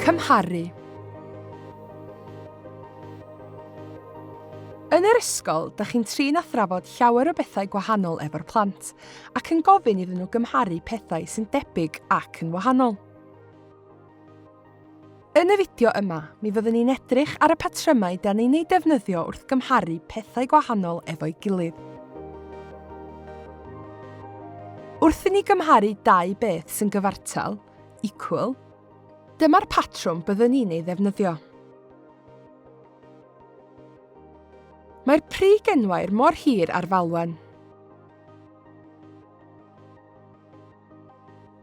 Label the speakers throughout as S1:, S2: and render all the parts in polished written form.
S1: Cymharu. Yn yr ysgol, da chi'n trin a thrafod llawer o bethau gwahanol efo'r plant, ac yn gofyn iddyn nhw gymharu pethau sy'n debyg ac yn wahanol. Yn y fideo yma, mi fyddwn ni'n edrych ar y patrymau da ni'n eu defnyddio wrth gymharu pethau gwahanol efo'i gilydd. Wrth i ni gymharu dau beth sy'n gyfartal, equal, dyma'r patrwm byddwn ni'n ei ddefnyddio. Mae'r pry genwair mor hir â'r falwen.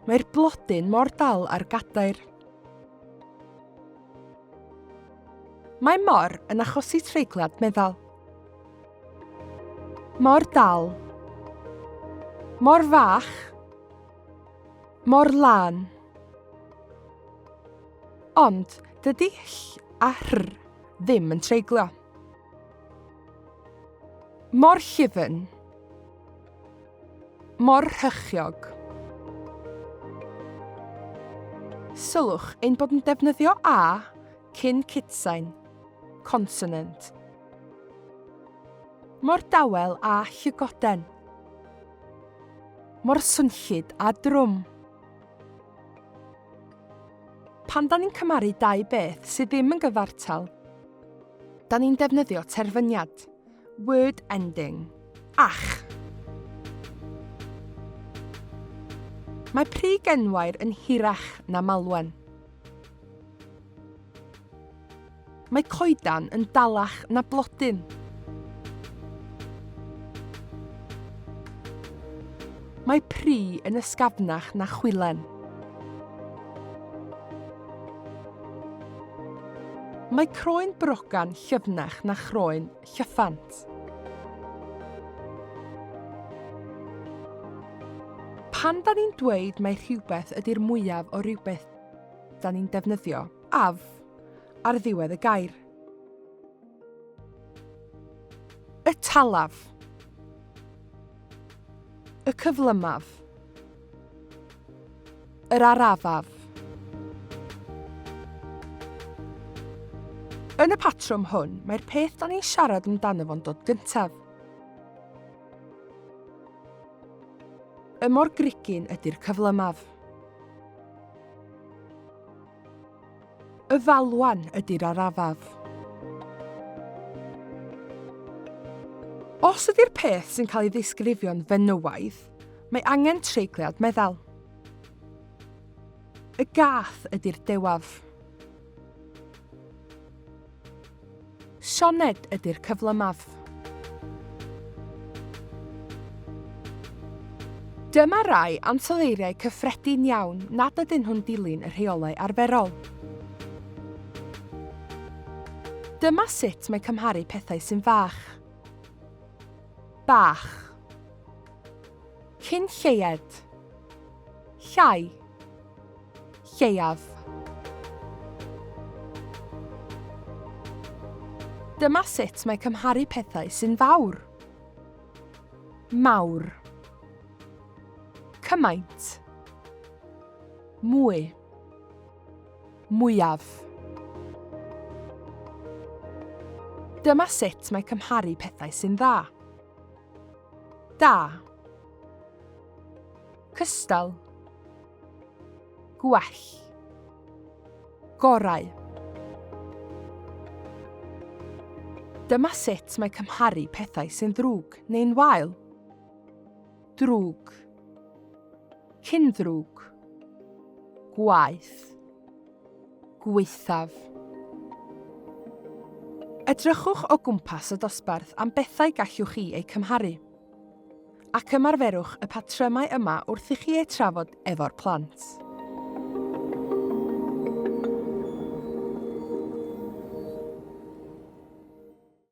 S1: Mae'r blodyn mor dal â'r gadair. Mae mor yn achosi treigliad meddal. Mor dal. Mor fach. Mor lân. Ond dydy ll a rh ddim yn treiglio. Mor llyfn. Mor rhychiog. Sylwch ein bod yn defnyddio a cyn cytsain, consonant. Mor dawel â llygoden. Mor swnllyd â drwm. Pan da ni'n cymharu dau beth sydd ddim yn gyfartal, da ni'n defnyddio terfyniad. Word ending. Ach! Mae pry genwair yn hirach na malwen. Mae coedan yn dalach na blodyn. Mae pry yn ysgafnach na chwilen. Mae croen brogan llyfnach na chroen llyffant. Pan da ni'n dweud mai rhywbeth ydy'r mwyaf o rywbeth da ni'n defnyddio af ar ddiwedd y gair. Y talaf. Y cyflymaf. Yr arafaf. Yn y patrwm hwn, mae'r peth da ni'n siarad amdano fo'n dod gyntaf. Y morgrugyn ydy'r cyflymaf. Y falwan ydy'r arafaf. Os ydy'r peth sy'n cael ei ddisgrifio'n fenywaidd, mae angen treigliad meddal. Y gath ydy'r dewaf. Sioned ydy'r cyflymaf. Dyma rai ansoddeiriau cyffredin iawn nad ydyn nhw'n dilyn y rheolau arferol. Dyma sut mae cymharu pethau sy'n fach. Bach. Cyn lleied. Llai. Lleiaf. Dyma sut mae cymharu pethau sy'n fawr. Mawr. Cymaint. Mwy. Mwyaf. Dyma sut mae cymharu pethau sy'n dda. Da. Cystal. Gwell. Gorau. Dyma sut mae cymharu pethau sy'n ddrwg neu'n wael. Drwg. Cyn-ddrwg. Gwaeth. Gwaethaf. Edrychwch o gwmpas y dosbarth am bethau gallwch chi eu cymharu. Ac ymarferwch y patrymau yma wrth i chi eu trafod efo'r plant.